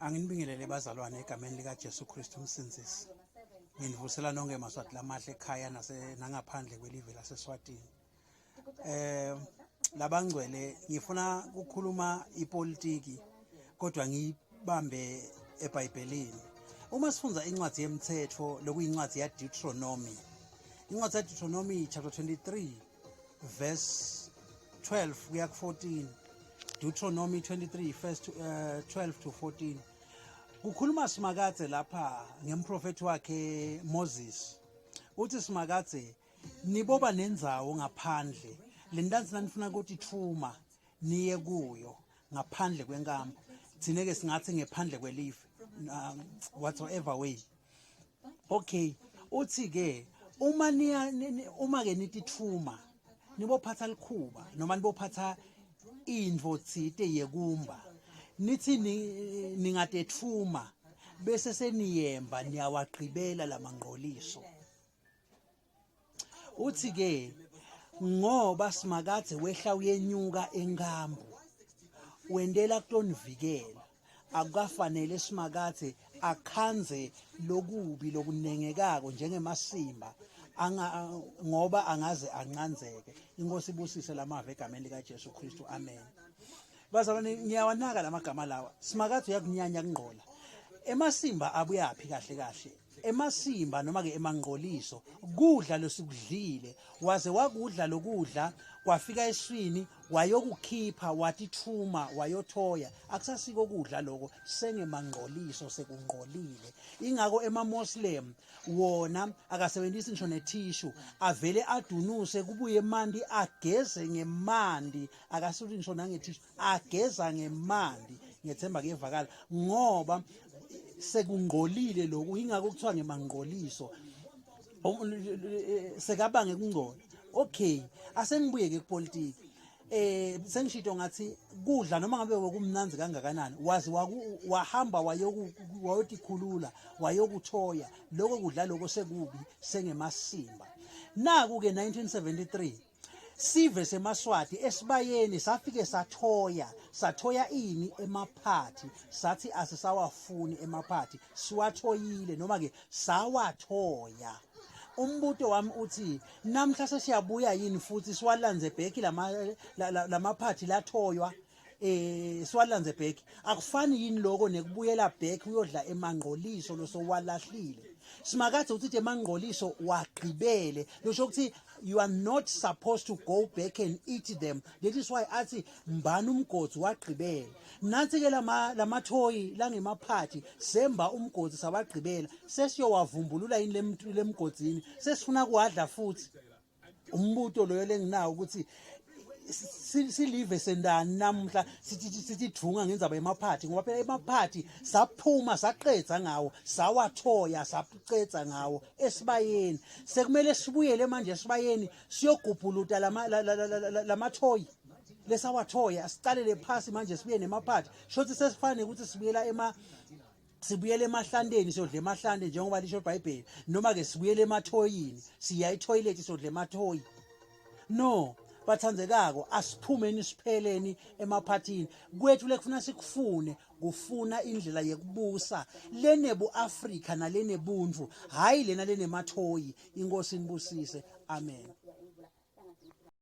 Anginibingelele bazalwane egameni likaJesu Kristu uMsindzisi. Nginivusela nonke maSwati lamahle ekhaya nase nangaphandle kwelive laseSwatini. Eh labangcwele ngifuna ukukhuluma ipolitiki kodwa ngiyibambe eBhayibhelini. Uma sifundza incwadi yemthetho lokuyincwadi yaDeuteronomy. Incwadi yaDeuteronomy chapter 23 verse 12 kuya ku-14 Deuteronomy 23 verse uh, 12 to 14 kukhuluma simakadze lapha ngemprofethi wakhe Moses uthi simakadze niboba nendzawo ngaphandle lentansi nanifuna kutithuma niye kuyo ngaphandle kwenkambu thina ke singathi ngephandle kwelive um, whatsoever way okay uthi ke uma niya uma ke nitithuma nibophatha likhuba noma nibophatha intfo tsite yekumba nithi ningatethuma bese seniyemba niyawagqibela lamangqoliso uthi ke ngoba simakadze wehla uyenyuka enkambu wentela kutonivikela akukafanele simakadze akhandze lokubi lokunengekako njengemasimba anga ngoba angaze ancandzeke inkosi ibusise lamava egameni likaJesu Kristu amen bazalwane ngiyawanaka lamagama lawa simakadze uyakunyanya kungqola emasimba abuyaphi kahle kahle emasimba noma ke emangqoliso kudla losikudlile waze wakudla lokudla kwafika eswini wayokukhipha watithuma wayothoya akusasiko kudla lokho sengemangqoliso sekungqolile ingako ema-muslim wona akasebenzisi ngisho nethishu avele adunuse kubuye emanti ageze ngemanti akasuthi ngisho nangethishu ageza ngemanti ngethemba kuyevakala ngoba sekungqolile lokhu ingakho kuthiwa ngemangqoliso sekabange kungcola okay asengibuye ke kupolitiki eh sengishito ngathi kudla noma ngabe bekumnanzi kangakanani wazi wahamba wayoku wayotikhulula wayokuthoya lokho kudla lokho sekubi sengemasimba naku ke 1973 Sive semaSwati esibayeni safike sathoya sathoya ini emaphathi sathi asisawafuni emaphathi siwathoyile noma ke sawathoya umbuto wami uthi namhla sesiyabuya yini futhi siwalanze bheki lama lamaphathi lathoywa eh siwalanze back akufani yini lokho nekubuyela back uyodla emangqoliso losowalahlile simakade uthi emangqoliso wagqibele losho ukuthi you are not supposed to go back and eat them that is why athi mbani umgodi wagqibela nansi ke lama lamathoyi langemaphathi semba umgodi sawagqibela sesiyowavumbulula yini lemgodzini sesifuna kuwadla futhi umbuto loyo lenginawo ukuthi silive sendani namuhla sithi sithidvunga ngendzaba yemaphathi ngoba phela emaphathi saphuma saqedza ngawo sawathoya saqedza ngawo esibayeni sekumele sibuyele manje esibayeni siyogubhuluta lamathoyi lesawathoya sicalele phasi manje sibuye nemaphathi shothi sesifane ukuthi sibuyela ema sibuyele emahlanteni siyodla emahlante njengoba lisho iBhayibheli noma ke sibuyele emathoyini siya etoilet siyodla emathoyi no bathandzekako asiphumeni sipheleni emaphathini kwethu lekufuna sikufune kufuna indlela yekubusa lenebu Afrika nalenebuntu hayi lena lenemathoyi inkosi inibusise amen.